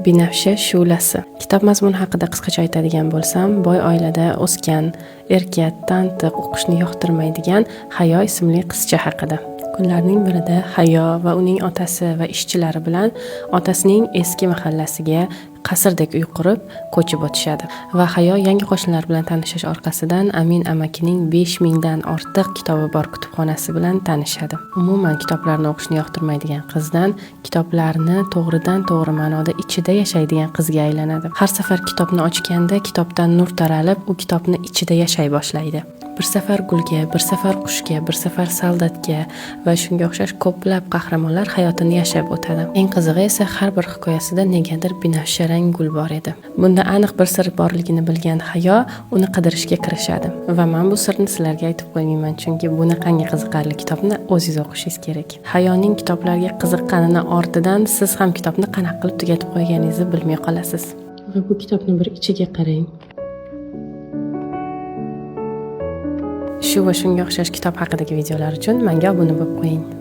Binafsha shu'lasi. Kitob mazmuni haqida qisqacha aytadigan bo'lsam, boy oilada o'sgan, erka, tantiq, o'qishni yoqtirmaydigan Hayo ismli qizcha haqida. Kunlarning birida Hayo va uning otasi va ishchilari bilan otasining eski mahallasiga qasrdek uy qurib ko'chib o'tishadi va Hayo yangi qo'shnilar bilan tanishish orqasidan Amin amakining 5000 dan ortiq kitobi bor kutubxonasi bilan tanishadi. Umuman kitoblarni o'qishni yoqtirmaydigan qizdan kitoblarni to'g'ridan to'g'ri ma'noda ichida yashaydigan qizga aylanadi. Har safar kitobni ochganda kitobdan nur taralib, u kitobni ichida yashay boshlaydi. Bir safar gulga, bir safar qushga, bir safar soldatga va shunga o'xshash ko'plab qahramonlar hayotini yashab o'tadi. Eng qizig'i esa har bir hikoyasida negadir binafsha rang gul bor edi. Bunda aniq bir sir borligini bilgan Hayo uni qidirishga kirishadi. Va men bu sirni sizlarga aytib qo'ymayman, chunki bunaqangi qiziqarli kitobni o'zingiz o'qishingiz kerak. Hayoning kitoblarga qiziqqanini ortidan siz ham kitobni qanaqa qilib tugatib qo'yganingizni bilmay qolasiz. Va bu kitobni bir ichiga qarang. Shu va shunga o'xshash kitob haqidagi videolar uchun menga obuna bo'lib qo'ying.